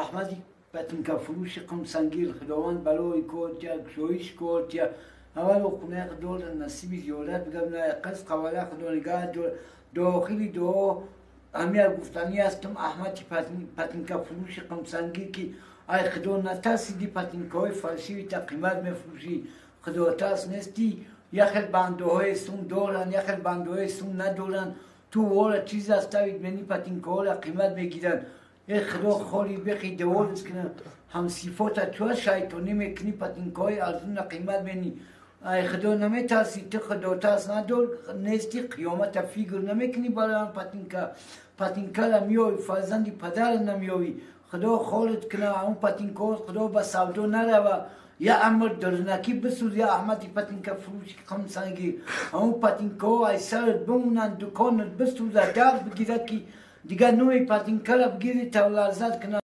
Аҳмади патинкафурӯши Қумсангир, Худованд балои кор тия, кушоиш кор тия. Аввало хонаи Худоро насиби зиёрат бигам, қиз қавала Худо нигаҳ дор. Дохили дуо ҳамия гуфтанӣ ҳастам: Аҳмади патинкафурӯши Қумсангир, ки ай Худо натарсиди, патинкаҳои фальшивита қимат мефурӯшӣ, худотарс нестӣ. Як хел бандаҳои сум доранд, як хел бандаҳои сум надоранд. Ту вора чиз аставид мени, патинкаҳоро қимат мегиранд. Э Худо холи бехи деволис кунад, ҳамсифота чуа шайтонӣ мекунӣ, патинкаҳои арзуна қимат мени. Ай Худо наметарсӣ, ту худотарс надор нестӣ, қиёмата фикр намекунӣ. Барои ҳам патинка патинкара меёвӣ, фарзанди падара намеёвӣ. Худо холит кунад, он патинкаҳо Худо ба савдо нарава, я амр дурнакӣ бисӯз. Я Аҳмади патинкафурӯши Қумсангир, ҳамон патинкаҳо ай сарат бимонанд, дуконат бисӯзад, дард бигирад, ки дигар нӯи патинкара бигири, тавларзат кунад.